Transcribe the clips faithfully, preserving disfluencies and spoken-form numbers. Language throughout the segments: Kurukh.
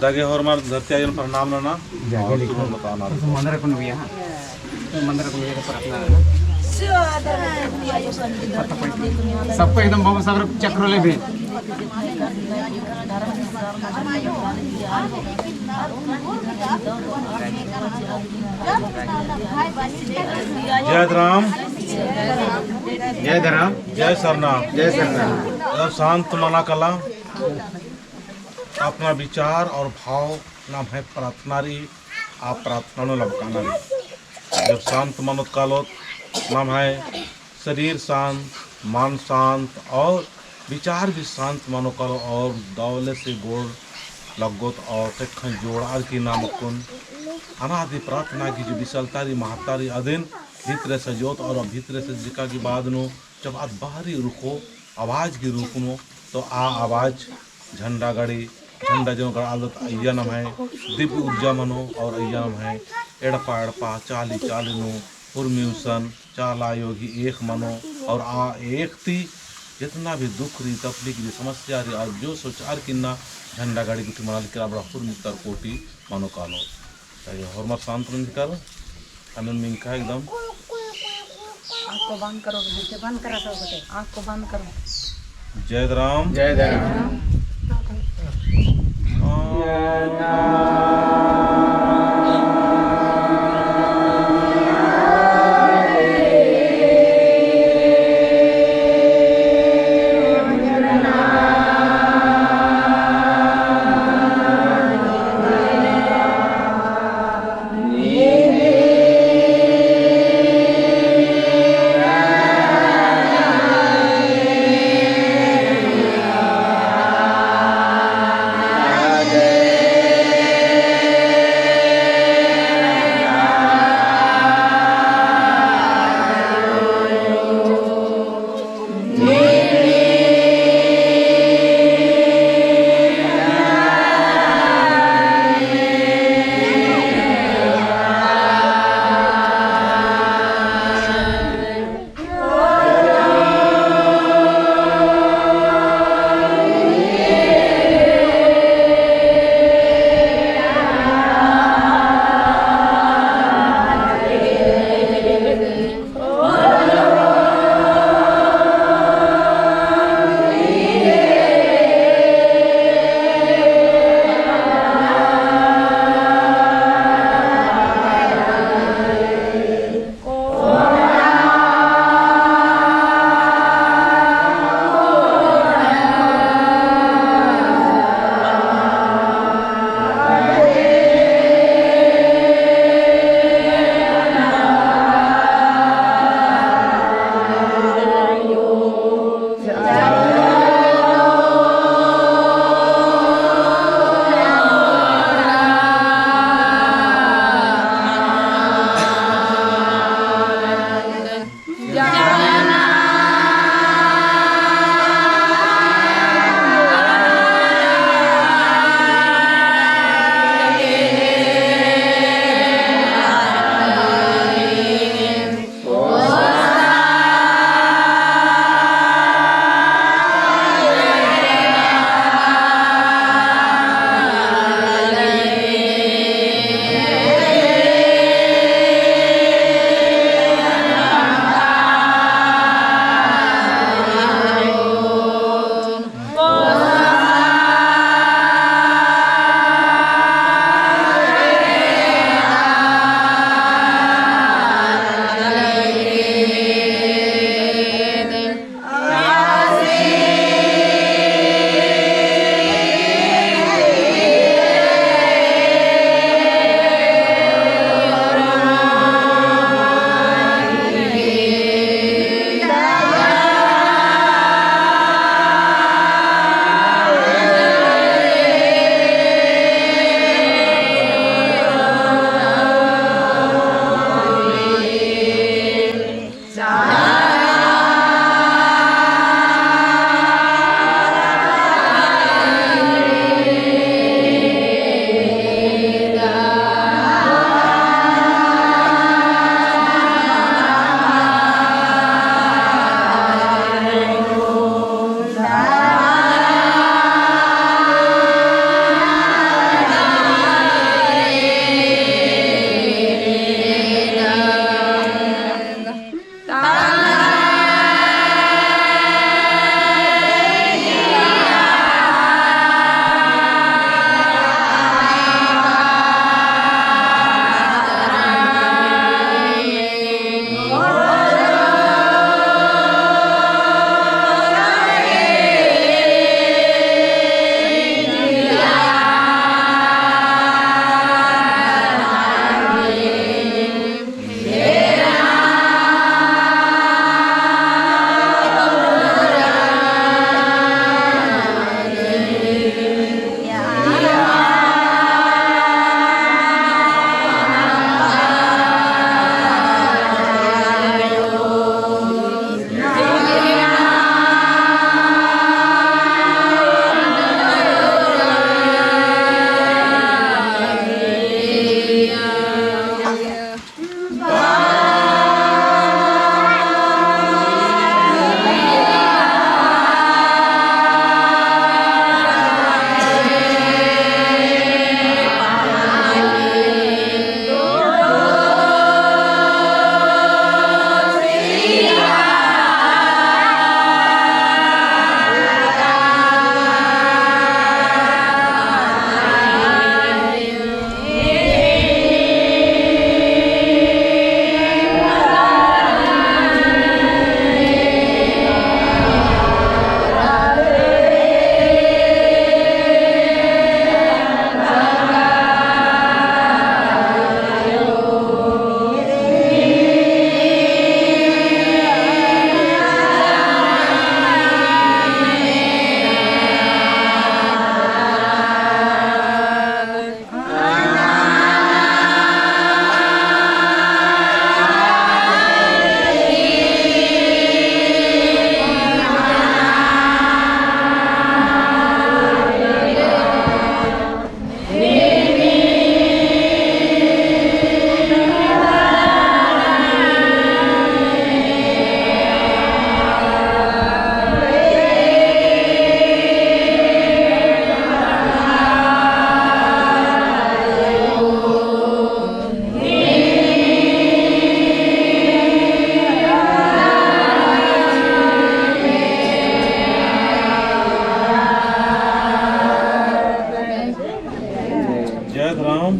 आगे होरमर धरती आयोन प्रणाम नना। जागे और लिखो। तुमन बताना। तो मंदिर कौन हुआ, हाँ? तो मंदिर कौन हुआ, प्रार्थना नना। सबको एकदम बाबा साहब चक्र ले भी। जय धरम। जय धरम। जय सरना। जय सरना। एकदम शांत मना कला। अपना विचार और भाव नम्है प्रार्थना रई, आ प्रार्थना नू लबकाना रई। जब शांत मनोत कालोत, नम्है शरीर शांत, मन शांत और विचार भी शांत मनो कालो और दौले से गोड़ लग्गोत और तेखन जोड़ार की नाम अक्कुन अनादि प्रार्थना की जो विशालता रई, महत्ता रई, अदिन भीतरे सजोत और भीतरे से जिका की बाद नू जब आद बाहरी रुखो आवाज की रूप नू, तो आ आवाज झंडा गड़ी, झंडा जौन गड़ालदत अइय्या नम्है दिव्य ऊर्जा मनो और अइय्या नम्है एड़पा एड़पा चाली चाली नू उर्मी उसन चाला आयो गही एख़ मनो और आ एख़ ती जितना भी दुख रई, तकलीफ रई, समस्या रई और जो सोचअर की इन्ना झंडा गड़ी गुट्ठी मना लगी अबड़ा उर्मी तरकोटी मनो कालो। तो ये होरमर शांत मंजकर, अनन मिंखा एकदम। आँख को बंद करो, बेटे, बंद करा सब, बेटे, आँख को बंद करो। जय राम। जय राम।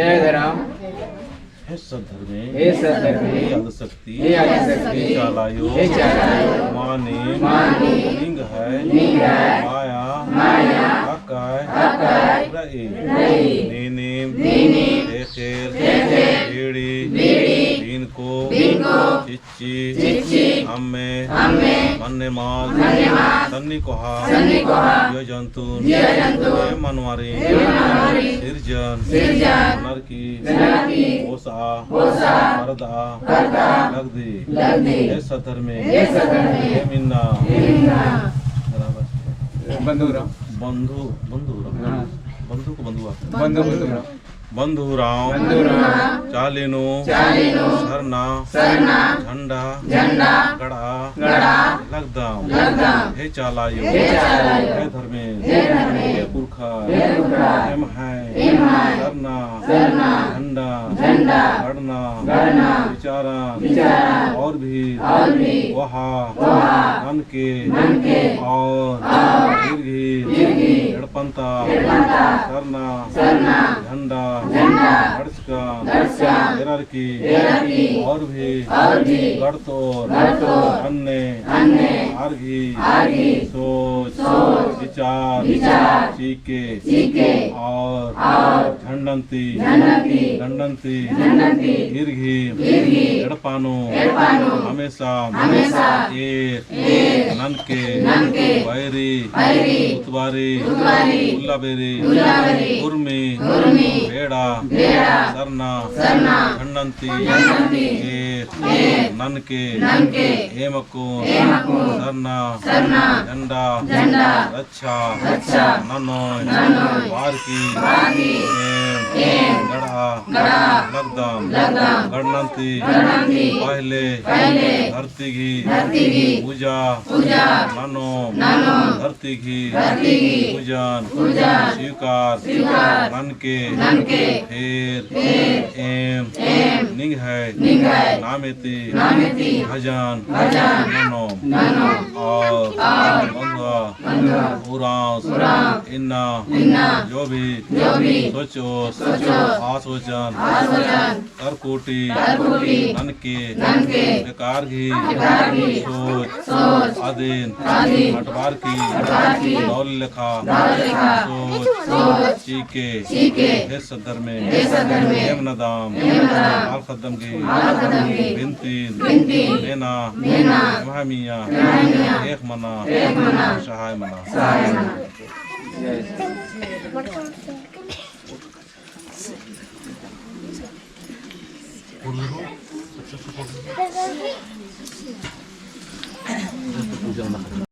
जय धरम। हे सद्धर्मे, हे सद्धर्मे, हे आदिशक्ति, हे आदिशक्ति, हे चालायो, हे चालायो, मानिम, मानिम, निंग्है, निंग्है, माया, माया, अक्कय, अक्कय, रई, रई, नीनिम, नीनिम, ख़ेख़ेल, ख़ेख़ेल, बीड़ी, बीड़ी, बिनको, बिनको, चिच्ची, चिच्ची, अम्मे, अम्मे, मन्नेमाल, मन्नेमाल, सन्नी कोहा, सन्नी कोहा, जिया जंतुन, जिया जंतुन, एम मनवारिन, एम मनवारिन, सिरजन, सिरजन, नरकी, नरकी, ओसा, ओसा, परदा, परदा, लगदी, लगदी। हे सद्धर्मे, हे सद्धर्मे, एम इन्ना, एम इन्ना। बंधुरा। बंधु, बंधुरा। हाँ। बंधु को बंधुआ। बंधु, बंधुरा। बंधुराम, बंधुराम, चाली नू, चाली नू, सरना, सरना, झंडा, झंडा, गड़ा, गड़ा, लगदम, लगदम। हे चालायो, हे चालायो, हे धर्मेस, हे धर्मेस, हे पुरखर, हे पुरखर, एम्है, एम्है, सरना, सरना, झंडा, झंडा, गड़ना, गड़ना, बिचारन, बिचारन, और भी, और भी, कोहा, कोहा, ननके, ननके, और, और, इरगी, इरगी, एड़पन्ता, एड़पन्ता, सरना, सरना, झंडा, झंडा, गड़चकन, गड़चकन, एरर की, एरर की, और भी, और भी, गड़तोर, गड़तोर, अन्ने, अन्ने, आरगी, आरगी, सोच, सोच, बिचार, बिचार, चीके, चीके, और, और, झंडन ती, झंडन ती, झंडन ती, झंडन ती, इरगी, इरगी, एड़पा नू, एड़पा नू, हमेसा, हमेसा, एर, एर, ननके, ननके, बैरी, बैरी, उतबारी, उतबारी, उल्लाबेरी, उल्लाबेरी, उर्मी, उर्मी, बेड़ा, बेड़ा, सरना, सरना, झंडन ती, झंडन ती, एर, एर, ननके, ननके, एमकुन, एमकुन, सरना, सरना, झंडा, झंडा, रक्षा, रक्षा, ननोय, ननोय, वारकी, वारकी, एम, एम, गड़ा, गड़ा, लगदम, लगदम, गड़नन ती, गड़नन ती, पहले, पहले, धरती गही, धरती गही, पूजा, पूजा, ननोम, ननोम, धरती गही, धरती गही, पूजन, पूजन, स्वीकार, स्वीकार, ननके, ननके, फेर, फेर, एम, एम, निंग्है, निंग्है, नामे ती, नामे ती, भजन, भजन, ननोम, ननोम, और, और, बंधुआ, बंधुआ, उराँवस, उराँवस, इन्ना, इन्ना, जो भी, जो भी, सोचोस, सोचोस, आस वचन, आस वचन, तरकुटी, तरकुटी, ननके, ननके, बेकार गही, बेकार गही, सोच, सोच, अदिन, अदिन, हटबारकी, हटबारकी, दौल लेखा, दौल लेखा, सोच, सोच, चीके, चीके, हे सद्धर्मे, हे सद्धर्मे, एम नदाम, एम नदाम, आल ख़द्दम गही, आल ख़द्दम गही, बिनतिन, बिनतिन, नेना, नेना, एम्है मइय्याँ, एम्है मइय्याँ, ख़ेख़ मना, ख़ेख़ मना, सहाय मना, सहाय मना।